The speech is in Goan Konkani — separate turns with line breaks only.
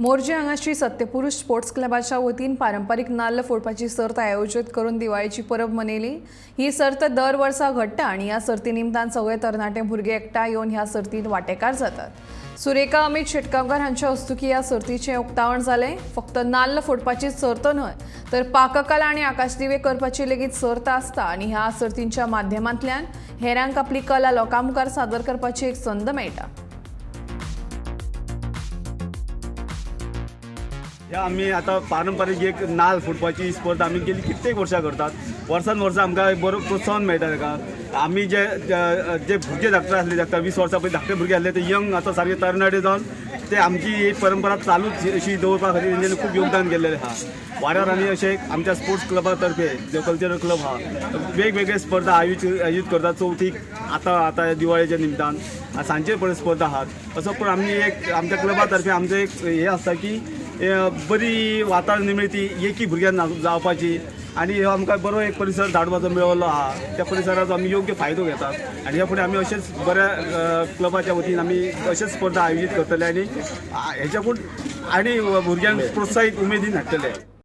मोरजे हांगा श्री सत्यपुरुष स्पोर्ट्स क्लबाच्या वतीन पारंपारीक नाल्ल फोडपाची सर्त आयोजीत करून दिवाळेची परब मनयली. ही सर्त दर वर्सा घडटा आनी ह्या सर्ती निमतान सगळे तरणाटे भुरगे एकठांय येवन ह्या सर्तीत वांटेकार जातात. सुरेखा अमित शेटगांवकार हांच्या हस्तुकीं ह्या सर्तीचें उक्तावण जालें. फक्त नाल्ल फोडपाची सर्त न्हय तर पाककला आनी आकाशदिवे करपाची लेगीत सर्त आसता आनी ह्या सर्तींच्या माध्यमांतल्यान हेरांक आपली कला लोकां मुखार सादर करपाची एक संद मेळटा.
ह्या आमी आतां पारंपारीक एक नाल फोडपाची स्पर्धा आमी गेली कित्येक वर्सां करतात. वर्सान वर्सां आमकां बरो प्रोत्साहन मेळटा ताका. आमी जे जे जे भुरगे धाकटे आसले, धाकटे 20 वर्सां पयलीं धाकटे भुरगे आसले, ते यंग आतां सारके तरणाटे जावन ते आमची ही परंपरा चालूच अशी दवरपा खातीर तेंच्यांनी खूब योगदान केल्लेलें आहा वाऱ्यार. आनी अशें आमच्या स्पोर्ट्स क्लबा तर्फे जो कल्चरल क्लब आहा, वेगवेगळे स्पर्धा आयोजीत आयोजीत करतात. चवथीक, आतां आतां दिवाळेच्या निमतान सांजचे पर्यंत स्पर्धा आहात. असो पूण आमी एक आमच्या क्लबा तर्फे आमचें एक हें आसता की बरी वातावरण निर्मिती एकी भुरग्यांक जावपाची आनी हो आमकां बरो एक परिसर धाडपाचो मेळिल्लो आहा. त्या परिसराचो आमी योग्य फायदो घेतात आनी ह्या फुडें आमी अशेंच बऱ्या क्लबाच्या वतीन आमी अशेंच स्पर्धा आयोजीत करतले आनी हेच्याकून आनी भुरग्यांक प्रोत्साहीत उमेदीन हाडटले.